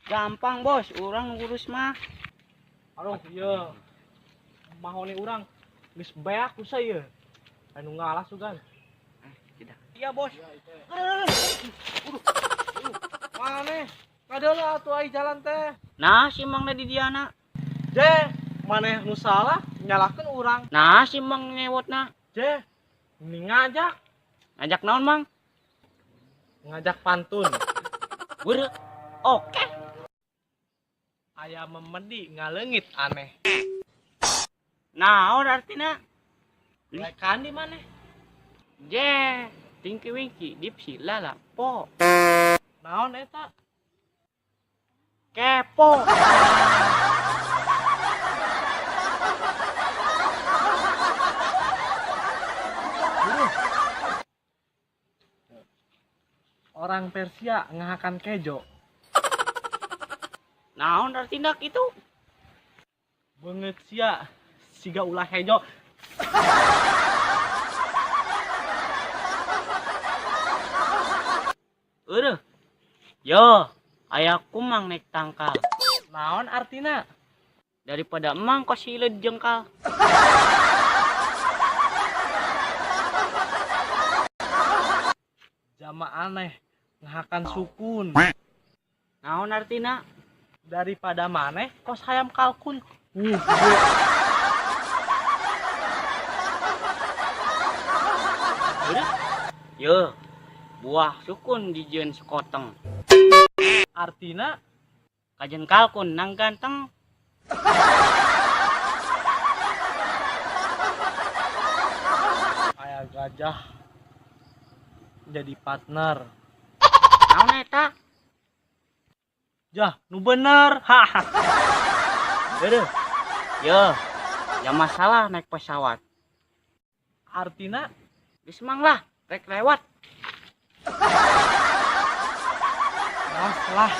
Gampang bos, urang ngurus mah. Aduh, iya. Mahoni urang geus beak usah ieu. Anu ngalah sugan. Tidak. Iya bos. Maneh kadeula atuh ai jalan teh. Nah, si Mang di diana. Je, maneh nu salah nyalahkeun urang. Nah, si Mang ngewotna. Je, ini ngajak. Ngajak naon, Mang? Ngajak pantun. Beureuk. Oke. Aya memedi ngaleungit aneh. Naon artina? Lekan di maneh? Je, Tinky Winky, Dipsy, Lala, Po. Naon eta? Kepo. Orang Persia ngahakan kejo. Naon artina kitu? Beungeut sia siga ulah hejo. Eueuh. Yo, aya kumang naik tangkal. Naon artina? Daripada emang kos hileud jengkal. Jama aneh ngahakan sukun. Naon artina? Daripada maneh kos hayam kalkun. Yo, buah sukun dijieun sekoteng. Artina? Kajen kalkun nang ganteng. Aya gajah jadi partner. Naon eta? Jah, nu bener. Haha. Beureum. Yo, ya masalah naik pesawat. Artina? Geus mang lah, rek lewat. Mas lah.